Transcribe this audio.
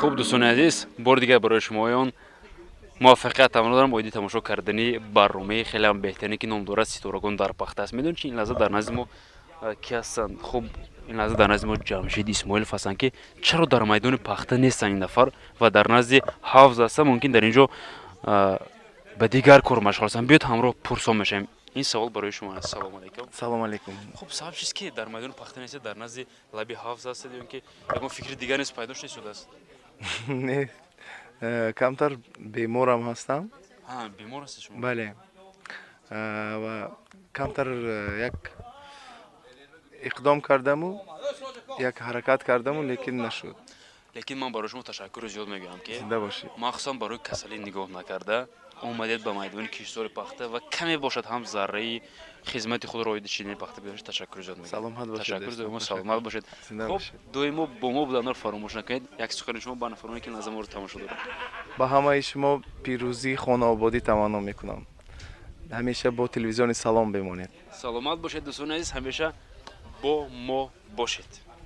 Хуб, дӯстони азиз, бори дигар барои шумоён муваффақият таманно дорам оиди тамошо кардани барномаи хелеам беҳтарине, ки ном дорад «Ситорагон дар пахта» аст. Медонед чи, ин лаҳза дар назди мо ки ҳастанд? Хуб, ин лаҳза дар назди мо Ҷамшид Исмоилов ҳастанд, ки чаро дар майдони пахта нестанд ин нафар ва дар назди ҳавз ҳастанд? Мумкин, дар ин ҷо ба дигар кор машғул ҳастанд. Биёд, ҳамроҳ пурсон мешавем. Ин савол барои шумо аст. Салому алайкум. Салом алейкум. Хуб, сабаб чист, ки дар майдони пахта нестед, дар назди лаби ҳавз ҳастед, ё ин ки ягон фикри дигар низ пайдо шуда истодааст? Не, камтар беморам ҳастам. Бемор ҳастед шумо? Бале, ва камтар як иқдом кардаму, як ҳаракат кардаму, лекин нашуд. Лекин ман барои шумо ташаккури зиёд мегӯям, ки Зинда бошед. махсусан барои касалӣ нигоҳ накарда омадед ба майдони киштзори пахта ва каме бошад ҳам зарраи хизмати худро оиди чидани пахта гузошт. Ташаккури зиёд мегӯям. Саломат бошед. Ташаккур Дӯстон. Доимо саломат бошед. Зинда Хуб, бошед. доимо бо мо буданро фаромӯш накунед. Як сухани шумо ба нафароне, ки наза моро тамошо доранд. Ба ҳамаи шумо пирӯзии хонаободӣ таманно мекунам. Ҳамеша бо телевизиони «Салом» бимонед. Саломат бошед, дӯстони азиз, ҳамеша бо мо бошед.